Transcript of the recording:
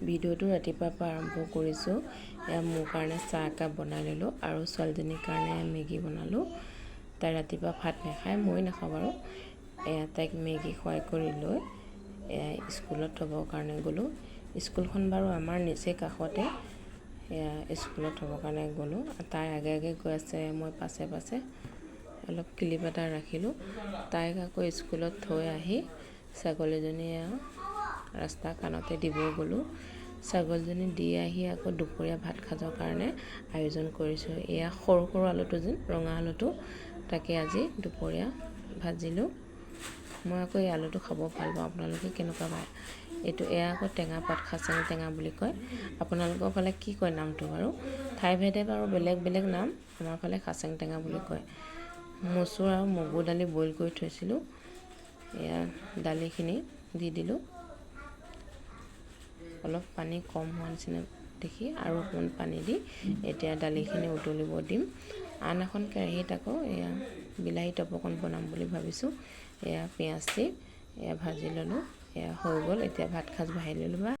ভিডিঅ'টো ৰাতিপুৱাৰ পৰা আৰম্ভ কৰিছোঁ। এয়া মোৰ কাৰণে চাহ একাপ বনাই ল'লোঁ আৰু ছোৱালীজনীৰ কাৰণে মেগী বনালোঁ। তাই ৰাতিপুৱা ভাত নাখায়, ময়ো নাখাওঁ বাৰু। এয়া তাইক মেগী খুৱাই কৰি লৈ এয়া স্কুলত থ'বৰ কাৰণে গ'লোঁ। স্কুলখন বাৰু আমাৰ নিচেই কাষতে। এয়া স্কুলত থ'বৰ কাৰণে গ'লোঁ। তাই আগে আগে গৈ আছে, মই পাছে পাছে। অলপ ক্লিপ এটা ৰাখিলোঁ। তাইক আকৌ স্কুলত থৈ আহি ছাগলীজনী ৰাস্তা কাণতে দিব গ'লোঁ। ছাগলীজনী দি আহি আকৌ দুপৰীয়া ভাত সাজৰ কাৰণে আয়োজন কৰিছোঁ। এয়া সৰু সৰু আলুটো যেন ৰঙা আলুটো, তাকে আজি দুপৰীয়া ভাজিলোঁ। মই আকৌ এই আলুটো খাব ভাল পাওঁ, আপোনালোকে কেনেকুৱা পায়? এইটো এয়া আকৌ টেঙা পাত, খাচেং টেঙা বুলি কয়। আপোনালোকৰ ফালে কি কয় নামটো বাৰু? ঠাইভেদে বাৰু বেলেগ বেলেগ নাম। আমাৰ ফালে খাচেং টেঙা বুলি কয়। মচুৰ আৰু মগু দালি বইল কৰি থৈছিলোঁ, এয়া দালিখিনি দি দিলোঁ। অলপ পানী কম হোৱা নিচিনা দেখি আৰু অকণমান পানী দি এতিয়া দালিখিনি উতলিব দিম। আন এখন কেৰাহীত আকৌ এয়া বিলাহী টপ অকণ বনাম বুলি ভাবিছোঁ। এয়া পিঁয়াজ দি এয়া ভাজি ল'লোঁ, এয়া হৈ গ'ল। এতিয়া ভাত সাজ বাঢ়ি ল'লোঁ।